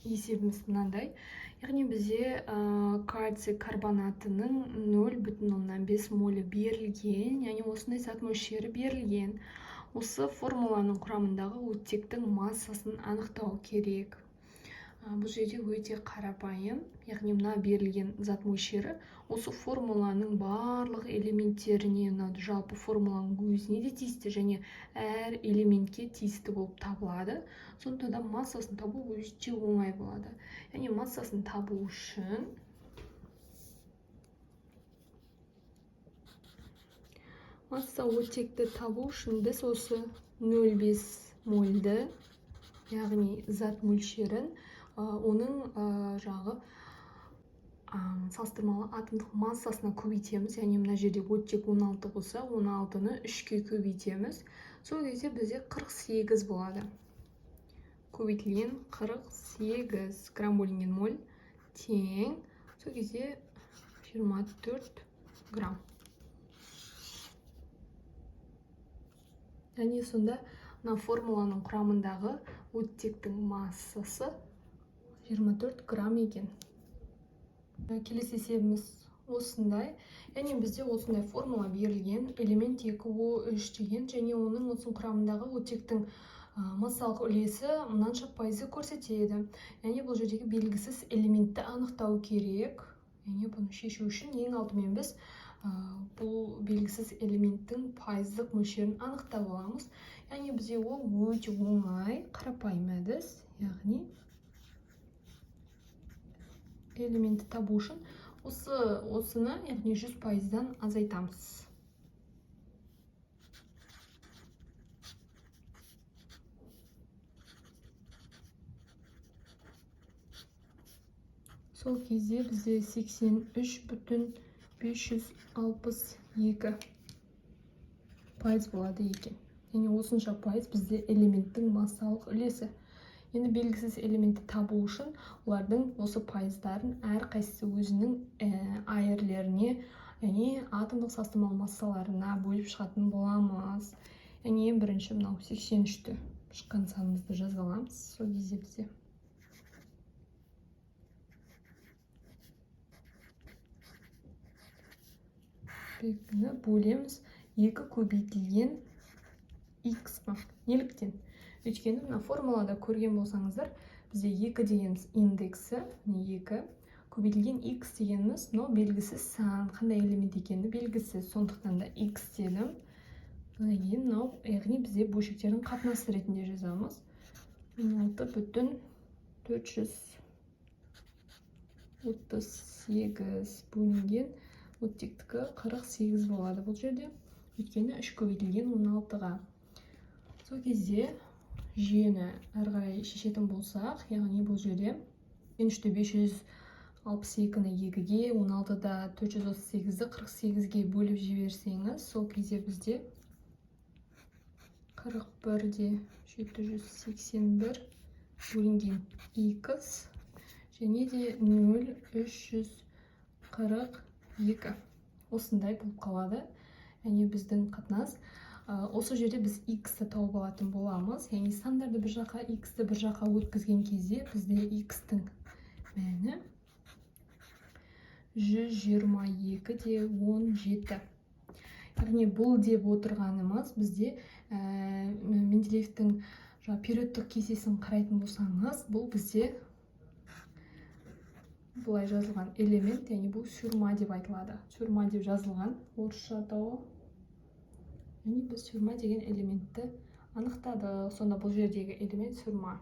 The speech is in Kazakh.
Есебіміз мынандай. Яғни бізде кальций карбонатының 0,5 молі берілген, яғни осындай зат мөлшері берілген. Осы формуланың құрамындағы оттектің массасын анықтау керек. Бұл жерде өте қарапайым, яғни мына берілген зат мөлшері осы формуланың барлық элементтеріне, мына жалпы формуланың өзіне де тиісті және әр элементке тиісті болып табылады. Сондықтан да массасын табу өте оңай болады. Яғни массасын табу үшін масса оттекті табу үшін біз осы 0,5 мольді, яғни зат мөлшерін, оның жағы салыстырмалы атомдық массасына көбейтеміз. Яғни мына жерде оттек 16 болса, 16-ны 3-ке көбейтеміз. Сол кезде бізде 48 болады. Көбейтілген 48 грамм бөлінген моль тең, сол кезде 24 грамм. Яғни сонда мына формуланың құрамындағы оттектің массасы 24 грамм екен. Келесі есебіміз осындай. Яғни бізде осындай формула берілген, элемент 2O3 деген және оның осы құрамындағы оттектің массалық үлесі мынанша пайызды көрсетеді. Яғни бұл жердегі белгісіз элементті анықтау керек. Яғни бұны шешу үшін ең алдымен біз бұл белгісіз элементтің пайыздық мөлшерін анықтап аламыз. Яғни бізде ол өте оңай, қарапайым әдіс. Яғни элементті табу үшін осыны, яғни 100%-дан азайтамыз. Сол кезде бізде 83,562% болады екен. Яғни осынша пайыз бізде элементтің массалық үлесі. Енді белгісіз элементті табу үшін олардың осы пайыздарын әрқайсысы өзінің айырлеріне, яғни атомдық салыстырмалы массаларына бөліп шығатын боламыз. Яғни ең бірінші мынау 83-ті шыққан санымызды жаза аламыз. Сол кезде бізде белгіні бөлеміз 2 көбейтілген x-қа. Неліктен? Өйткені мына формулада көрген болсаңыздар, бізде 2 дегеніміз индексі, міне 2 көбейтілген x дегеніміз мынау белгісіз сан, қандай элемент екені белгісіз. Сондықтан да x дедім. Одан кейін мынау, яғни бізде бөлшектердің қатынасы ретінде жазамыз. 16,438 бөлінген оттектікі 48 болады бұл жерде. Өйткені 3 көбейтілген 16-ға. Сол кезде жүйені әрі қарай шешетін болсақ, яғни бұл жерде 3-те 562-ні 2-ге, 16-да 438-ді 48-ге бөліп жіберсеңіз, сол кезде бізде 41,781 бөлінген x және де 0,342 осындай болып қалады. Яғни біздің қатынас осы жерде біз x-ті тауып алатын боламыз. Яғни сандарды бір жаққа, x-ті бір жаққа өткізген кезде бізде x-тің мәні 122,17. Яғни бұл деп отырғанымыз бізде Менделеевтің периодтық кестесін қарайтын болсаңыз, бұл бізде былай жазылған элемент, яғни бұл сюрма деп айтылады. Сюрма деп жазылған орысша атауы. Яғни біз сюрма деген элементті анықтадық. Сонда бұл жердегі элемент сюрма.